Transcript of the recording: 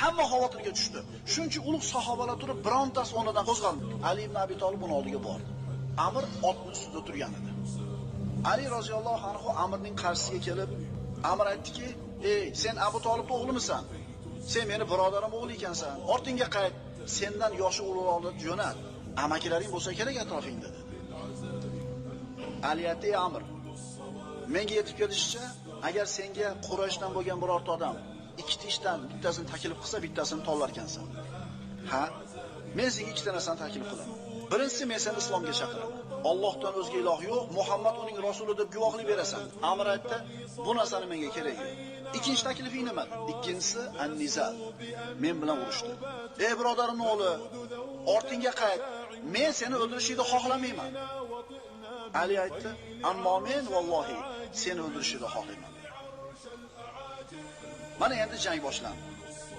Hamma xavotirga tushdi. Shuncha ulug' sahobalar turib, birontasi o'rnidan qo'zg'almadi. Ali ibn Abi Tolib uni oldiga bordi. Amr otning ustida turgan edi. Ali roziyallohu anhu Amrning qarshisiga kelib, Amr aytdiki: "Ey, sen Abu Tolibning o'g'limisan? Sen meni birodarim o'g'li ekansan. Ortingga qayt. Sendan yoshi ulug'roqni jo'nat. Amakilaring bo'lsa kerak atrofingda" dedi. Ali aytdi: "Ey Amr, menga yetib kelishicha, agar senga Qurayshdan bo'lgan birorta odam ikkita ishdan bittasini taklif qilsa, bittasini tanlarkansan. Ha? Men senga ikkita narsani taklif qilaman. Birinchisi, men seni islomga chaqiraman. Allohdan o'zga iloh yo'q, Muhammad uning rasuli deb guvohlik berasan." Amr aytdi: "Bu narsani menga kerak yo'q. Ikkinchi taklifing nima?" Ikkinchisi an-nizal. Men bilan urushdi. "Ey birodarimning o'g'li, ortingga qayt. Men seni o'ldirishingni xohlamayman." Ali aytdi: "Ammo men vallohi seni o'ldirishingni xohlayman." Mana endi jang boshlandi.